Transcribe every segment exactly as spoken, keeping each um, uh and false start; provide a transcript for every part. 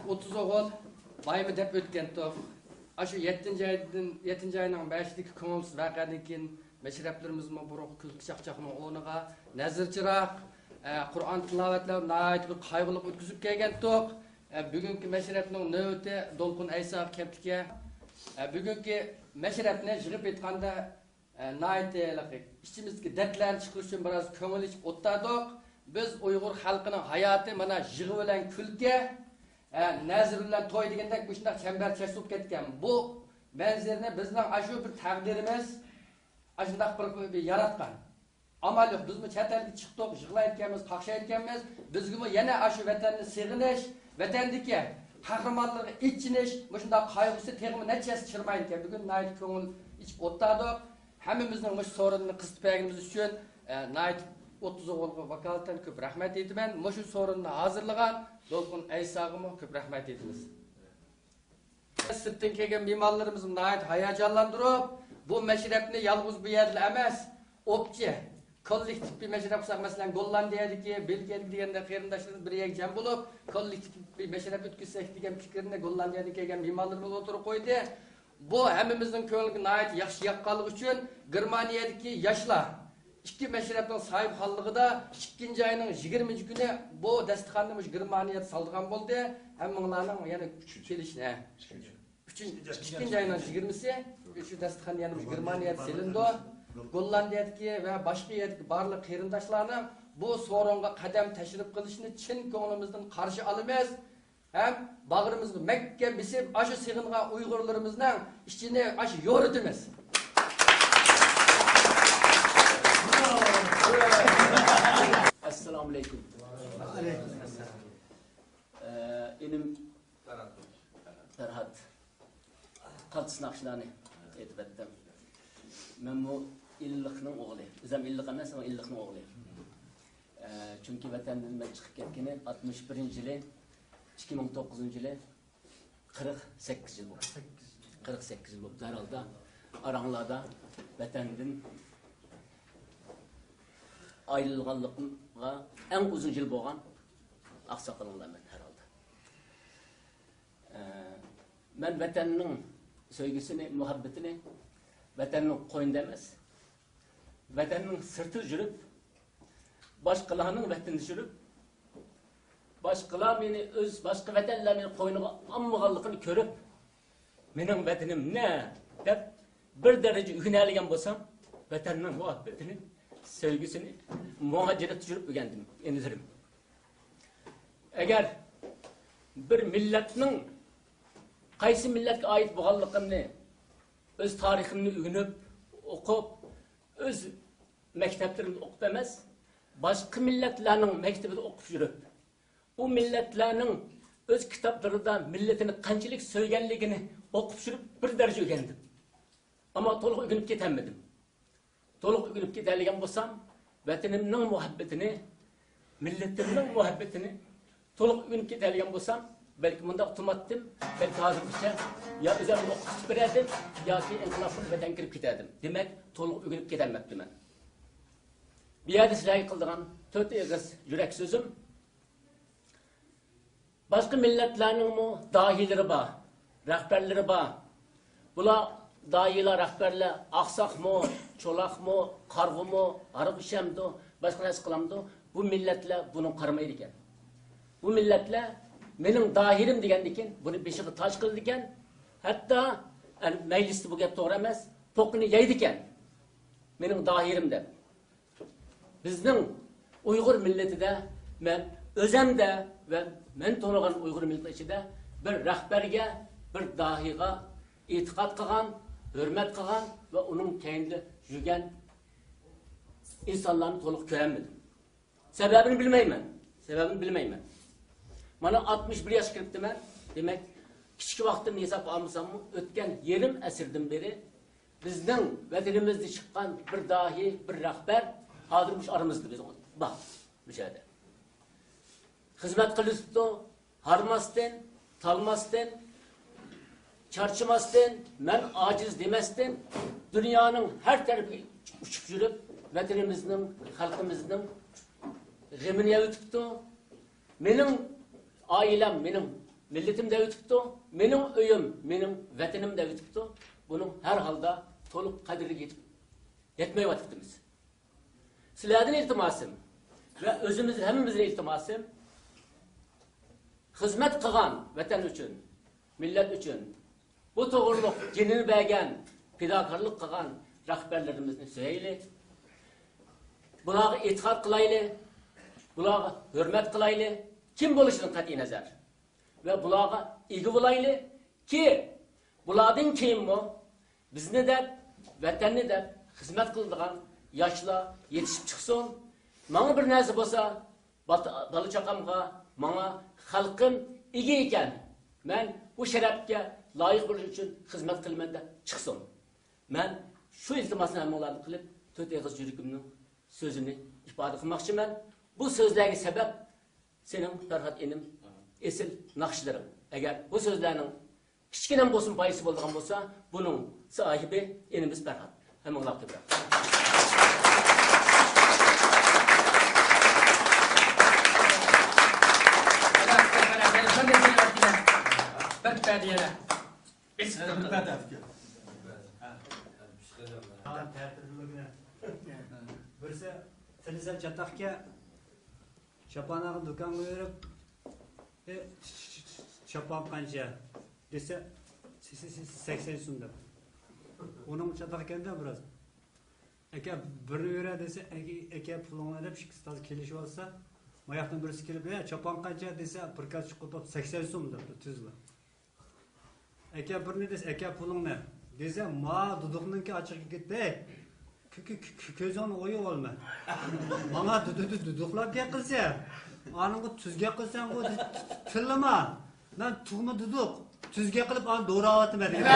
ئوتتۇز ئوغۇل بايىمى دەپ ئۆتكەنتۇق. ئاشۇ يەتتىنچى ئايدىن، يەتتىنچى ئاينىڭ بەشىدىكى كۆڭۈلسىز ۋەقەدىن كېيىن مەشرەپلىرىمىزمۇ بۇرۇنقى كۈلكە چاقچاقنىڭ ئورنىغا نەزىر چىراغ، ئە، قۇرئان تىلاۋەتلەر ناھايىتى بىر قايغۇلۇق ئۆتكۈزۈپ كەلگەنتۇق. ئە، بۈگۈنكى مەشرەپنىڭ نۆۋىتى دولقۇن ئەيساغا كەپتىكەن. ئە، بۈگۈنكى مەشرەپنى يىغىپ ئېيتقاندا، ئە، ناھايىتى ھېلىقى ئىچىمىزدىكى دەردلەرنى چىقىرىش ئۈچۈن بىراز كۆڭۈل ئېچىپ ئولتۇردۇق. بىز ئۇيغۇر خەلقىنىڭ ھاياتى مانا يىغا بىلەن كۈلكە، ئە، نەزىر بىلەن توي دېگەندەك مۇشۇنداق چەمبەرچاس بولۇپ كەتكەن. بۇ مەنزىرىنى بىزنىڭ ئاشۇ بىر تەقدىرىمىز ئاشۇنداق بىر، بىر ياراتقان. ئامال يوق، بىزمۇ چەت ئەلگە چىقتۇق، يىغلايدىكەنمىز، قاقشايدىكەنمىز. بىزگىمۇ يەنە ئاشۇ ۋەتەننى سېغىنىش، ۋەتەندىكى قەھرىمانلارغا ئېچىنىش، مۇشۇنداق قايغۇسى تېخىمۇ نەچچە ھەسسە چىرمايدىكەن. بۈگۈن ناھايىتى كۆڭۈل ئېچىپ ئولتۇردۇق. ھەممىمىزنىڭ مۇشۇ سورۇننى قىستىپ بەرگىنىمىز ئۈچۈن، ئە، ناھايىتى ئوتتۇز ئوغۇلغا ۋاكالىتەن كۆپ رەھمەت ئېيتىمەن. مۇشۇ سورۇننى ھازىرلىغان دولقۇن ئەيساغىمۇ كۆپ رەھمەت ئېيتىمىز. سىرتتىن كەلگەن مېھمانلىرىمىزنى ناھايىتى ھاياجانلاندۇرۇپ، بۇ مەشرەپنى يالغۇز بۇ يەردىلا ئەمەس، ئوپچە كوللېكتىپ بىر مەشرەپ قىلساق، مەسىلەن، گوللاندىيەدىكى، بېلگىيەدىكى دېگەندەك قېرىنداشلىرىمىز بىر يەرگە جەم بولۇپ، كوللېكتىپ بىر مەشرەپ ئۆتكۈزسەك دېگەن پىكىرنى گوللاندىيەدىن كەلگەن مېھمانلىرىمىز ئوتتۇرىغا قويدى. بۇ ھەممىمىزنىڭ كۆڭلىگە ناھايىتى ياخشى ياققانلىقى ئۈچۈن، گېرمانىيەدىكى ياشلار ئىككى مەشرەپنىڭ ساھىبخانلىقىدا ئىككىنچى ئاينىڭ يىگىرمىنچى كۈنى بۇ دەستىخاننى مۇشۇ گېرمانىيەدە سالىدىغان بولدى. ھەممىڭلارنىڭ يەنە كېلىشىنى، ھە. ئۈچىنچى، ئىككىنچى ئاينىڭ يىگىرمىسى شۇ دەستىخان يەنە مۇشۇ گېرمانىيەدە سېلىنىدۇ. گوللاندىيەدىكى ۋە باشقا يەردىكى بارلىق قېرىنداشلارنىڭ بۇ سورۇنغا قەدەم تەشرىپ قىلىشىنى چىن كۆڭلىمىزدىن قارشى ئالىمىز. ھەم باغرىمىزغا مەھكەم بېسىپ، ئاشۇ سېغىنغان ئۇيغۇرلىرىمىزنىڭ ئىچىنى ئاشۇ يورۇتىمىز. ئەسسالامۇئەلەيكۇم. ئە، ئىنىم پەرھات قالتىس ناخشىلارنى ئېيتىپ ئەتتىم. مەنمۇ ئىللىقنىڭ ئوغلى. ئۆزۈم ئىللىق ئەمەس، ئەمما ئىللىقنىڭ ئوغلى. ئە، چۈنكى ۋەتەندىن مەن چىقىپ كەتكىنى ئاتمىش بىرىنچى يىلى، ئىككى مىڭ توققۇزىنچى يىلى، قىرىق سەككىز يىل بوپتۇ. قىرىق سەككىز يىل بوپتۇ. ھەر ھالدا ئاراڭلاردا ۋەتەندىن ئايرىلغانلىقىمغا ئەڭ ئۇزۇن يىل بولغان ئاقساقىلىڭلار مەن ھەر ھالدا. ئە، مەن ۋەتەننىڭ سۆيگۈسىنى، مۇھەببىتىنى ۋەتەننىڭ قوينىدا ئەمەس، ۋەتەننىڭ سىرتىدا يۈرۈپ، باشقىلارنىڭ ۋەتىنىدە يۈرۈپ، باشقىلار مېنى ئۆز، باشقا ۋەتەنلەر مېنى قوينىغا ئالمىغانلىقىنى كۆرۈپ، «مېنىڭ ۋەتىنىم نە؟» دەپ، بىر دەرىجە ئۆگىنەلىگەن بولسام، ۋەتەننىڭ مۇھەببىتىنى، سۆيگۈسىنى مۇھاجىرەتتە يۈرۈپ ئۆگەندىم، ئىنىلىرىم. ئەگەر بىر مىللەتنىڭ قايسى مىللەتكە ئائىت بولغانلىقىمنى، ئۆز تارىخىمنى ئۆگىنىپ، ئوقۇپ، ئۆز مەكتەپلىرىمدە ئوقۇپ ئەمەس، باشقا مىللەتلەرنىڭ مەكتىپىدە ئوقۇپ يۈرۈپ، ئۇ مىللەتلەرنىڭ ئۆز كىتابلىرىدا مىللىتىنى قانچىلىك سۆيگەنلىكىنى ئوقۇپ يۈرۈپ بىر دەرىجە ئۆگەندىم. ئەمما تولۇق ئۆگىنىپ كېتەلمىدىم. تولۇق ئۆگىنىپ كېتەلىگەن بولسام، ۋەتىنىمنىڭ مۇھەببىتىنى، مىللىتىمنىڭ مۇھەببىتىنى تولۇق ئۆگىنىپ كېتەلىگەن بولسام، بەلكى مۇنداق تۇرماتتىم، بەلكى ھازىرغىچە يا ئۆزۈمنى ئوقۇتۇپ بېرەتتىم ياكى ئىنقىلاب قىلىپ ۋەتەنگە كىرىپ كېتەتتىم. دېمەك، تولۇق ئۆگىنىپ كېتەلمەپتىمەن. بۇ يەردە سىلەرگە قىلىدىغان تۆت ئېغىز يۈرەك سۆزۈم. باشقا مىللەتلەرنىڭمۇ داھىيلىرى بار، رەھبەرلىرى بار. بۇلار داھىيلار، رەھبەرلەر ئاقساقمۇ، چولاقمۇ، قارىغۇمۇ، ھارغۇشەمدۇ، باشقا نەرسە قىلامدۇ؟ بۇ مىللەتلەر بۇنىڭغا قارىمايدىكەن. بۇ مىللەتلەر مېنىڭ داھىيلىرىم دېگەندىكىن، بۇنى بېشىغا تاج قىلىدىكەن. ھەتتا، ئەنە، مەجلىستە بۇ گەپ توغرا ئەمەس، پوقىنى يەيدىكەن. مېنىڭ داھىيلىرىم دەپ. بىزنىڭ ئۇيغۇر مىللىتىدە مەن ئۆزەمدە ۋە مەن تونۇغان ئۇيغۇر مىللىتى ئىچىدە بىر رەھبەرگە، بىر داھىيغا ئېتىقاد قىلغان، ھۆرمەت قىلغان ۋە ئۇنىڭ كەينىدە يۈرگەن ئىنسانلارنى تولۇق كۆرەلمىدىم. سەۋەبىنى بىلمەيمەن. سەۋەبىنى بىلمەيمەن. مانا ئاتمىش بىر ياشقا كىرىپتىمەن. دېمەك، كىچىك ۋاقتىمنى ھېسابقا ئالمىساممۇ، ئۆتكەن يېرىم ئەسىردىن بېرى بىزنىڭ ۋەتىنىمىزدە چىققان بىر داھىي، بىر رەھبەر ھازىر مۇشۇ ئارىمىزدا بىزنىڭ بار، مۇشۇ يەردە. خىزمەت قىلىۋېتىپتۇ، ھارماستىن، تالماستىن، چارچىماستىن، مەن ئاجىز دېمەستىن، دۇنيانىڭ ھەر تەرىپىگە ئۇچۇپ يۈرۈپ، ۋەتىنىمىزنىڭ، خەلقىمىزنىڭ غېمىنى يەۋېتىپتۇ. مېنىڭ ئائىلەم، مېنىڭ مىللىتىم دەۋېتىپتۇ، مېنىڭ ئۆيۈم، مېنىڭ ۋەتىنىم دەۋېتىپتۇ. بۇنىڭ ھەر ھالدا تولۇق قەدرىگە يېتىپ، يەتمەيۋاتىپتىمىز. سىلەردىن ئىلتىماسىم ۋە ئۆزىمىز ھەممىمىزدىن ئىلتىماسىم، خىزمەت قىلغان ۋەتەن ئۈچۈن، مىللەت ئۈچۈن بۇ توغرۇلۇق جېنىنى بەرگەن، پىداكارلىق قىلغان رەھبەرلىرىمىزنى سۆيەيلى. بۇلارغا ئېتىقاد قىلايلى، بۇلارغا ھۆرمەت قىلايلى. كىم بولۇشىدىن قەتئىينەزەر. ۋە بۇلارغا ئىگە بولايلىكى، بۇلاردىن كېيىنمۇ بىزنى دەپ، ۋەتەننى دەپ خىزمەت قىلىدىغان ياشلار يېتىشىپ چىقسۇن. ماڭا بىر نەرسە بولسا، باتا-، بالا-چاقامغا، ماڭا، خەلقىم ئىگە ئىكەن، مەن بۇ شەرەپكە لايىق بولۇش ئۈچۈن خىزمەت قىلىمەن دەپ چىقسۇن. مەن شۇ ئىلتىماسنى ھەممىڭلاردىن قىلىپ، تۆت ئېغىز يۈرىكىمنىڭ سۆزىنى ئىپادە قىلماقچىمەن. بۇ سۆزلەرگە سەۋەب سېنىڭ، پەرھات ئىنىم، ئېسىل ناخشىلىرىڭ. ئەگەر بۇ سۆزلەرنىڭ كىچىككىنە بولسىمۇ پايدىسى بولىدىغان بولسا، بۇنىڭ ساھىبى ئىنىمىز پەرھات. ھەممىڭلارغا كۆپرەك. بىر پەدە يەنە. بىرسى تىلىسا چاتاقكە، چاپان ئاغا دۇكانغا بېرىپ، «ئى، چاپان قانچە؟» دېسە، «سەكسەن سوم» دەپ. ئۇنىڭ چاتاق ئىكەندە بىراز. «ئەكە، بىرنى بېرە» دېسە، «ئەكە، ئەكە، پۇلۇڭنى» دەپ ئىككىسى تازا كېلىشىۋالسا، ماياقتىن بىرسى كېلىپ، «ئە، چاپان قانچە؟» دېسە، پىركاز چىقىپ، «سەكسەن سوم» دەپتۇ تۈزلا. «ئەكە، بىرنى» دېسە، «ئەكە، پۇلۇڭنى» دېسە، ما دۇدۇقنىڭكى ئاچچىقى كەتتى. «كۆ-، كۆ-، كۆ-، كۆزۈڭنى ئويۇۋالما. ماڭا دۇ-، دۇ-، دۇ-، دۇدۇقلاپ گەپ قىلسەن. ئانىڭغا تۈز گەپ قىلساڭغۇ، تىللىما. مەن تۇغما دۇدۇق. تۈز گەپ قىلىپ، ئانى دوراۋاتىمەن» دېگەن.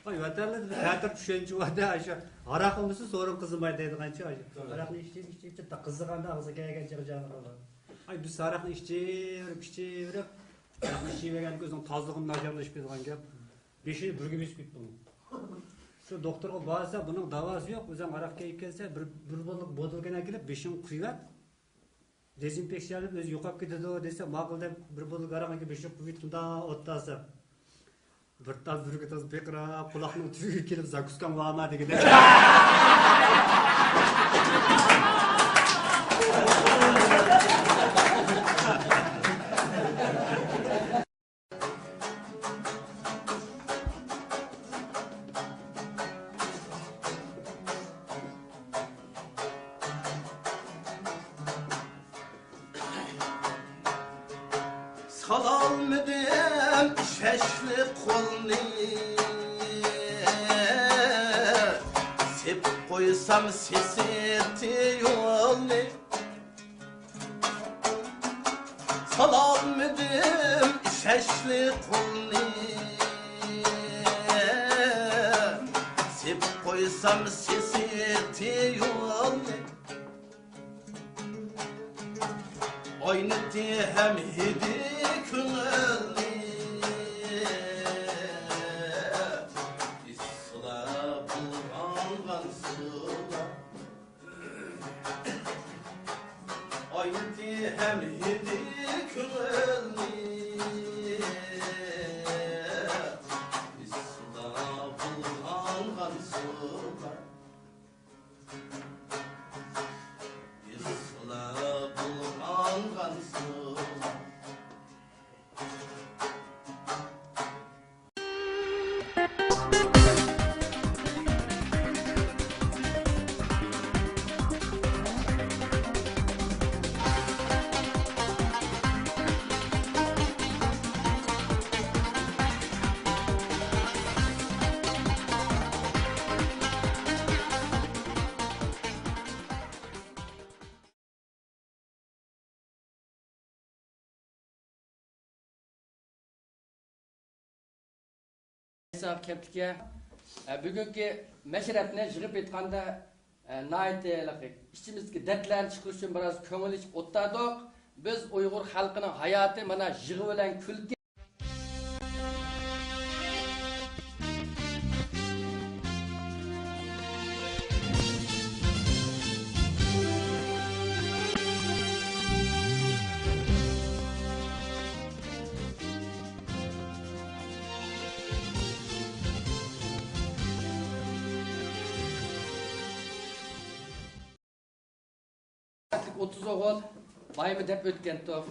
ۋاي، ۋەتەنلىدە بىر تەتۈر چۈشەنچە بار-دە، ئاشۇ ھاراق بولمىسا سورۇن قىزىماي دەيدىغانچە، ئاشۇ ھاراقنى ئىچىپ، ئىچىپ، ئىچىپ، قىزىغاندا ئاغزىغا كەلگەنچە جانى قالغان. ئاي، بىز ھاراقنى ئىچىۋېرىپ، ئىچىۋېرىپ، ھاراقنى ئىچىۋەرگەندىكىن ئۆزىنىڭ تازىلىقىنى ناچارلىشىپ كېتىدىغان گەپ. بېشىنى بىرگە بېسىپ كېتىدۇ. شۇ دوختۇرغا بارسا، بۇنىڭ داۋاسى يوق، ئۆزۈڭ ھاراق كەيپ كەلسە، بىر، بىر بوتۇلكا، بوتۇلكىنى ئەكېلىپ، بېشىڭغا قۇيۇۋەت. دېزىنفېكسىيەلەپ ئۆزى يوقاپ كېتىدۇ دېسە، ماقۇل دەپ بىر بوتۇلكا ھاراقنى بېشىغا قۇيۇۋېتىپ، مۇنداق ئولتۇرسا، بىر تال بۈركۈت بىر قىراپ، قۇلاقنىڭ تۈۋىگە كېلىپ، زاكۇسكاڭ بارما دېگۈدەك. سالالمىدىم ئىشەنچلىك قولنى، سېپىپ قويسام سېسىتى يولنى. سالالمىدىم ئىشەنچلىك قولنى، سېپىپ قويسام سېسىتى يولنى. ئاينىتى ھەم ھىدى كۆڭۈلنى، ئىسسىلا بۇلغانغان سۇلار. ئاينىتى ھەم ھىدى كۆڭۈلنى، ئىسسىلا بۇلغانغان سۇلار. ئىسسىلا بۇلغانغان سۇلار. ھېساب كەپتىكەن. ئە، بۈگۈنكى مەشرەپنى يىغىپ ئېيتقاندا، ئە، ناھايىتى ھېلىقى ئىچىمىزدىكى دەردلەرنى چىقىرىش ئۈچۈن بىراز كۆڭۈل ئېچىپ ئولتۇردۇق. بىز ئۇيغۇر خەلقىنىڭ ھاياتى مانا يىغا بىلەن كۈلكە. ئوتتۇز ئوغۇل بايمۇ دەپ ئۆتكەنتۇق.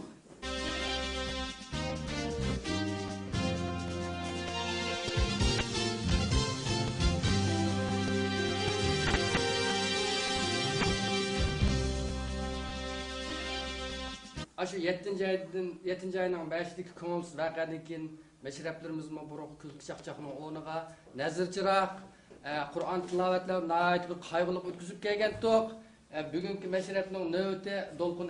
ئاشۇ يەتتىنچى ئايدىن، يەتتىنچى ئاينىڭ بەشىدىكى كۆڭۈلسىز ۋەقەدىن كېيىن مەشرەپلىرىمىزمۇ بۇرۇنقى كۈلكە چاقچاقنىڭ ئورنىغا نەزىر چىراغ، ئە، قۇرئان تىلاۋەتلەر ناھايىتى بىر قايغۇلۇق ئۆتكۈزۈپ كەلگەنتۇق. ئە، بۈگۈنكى مەشرەپنىڭ نۆۋىتى دولقۇن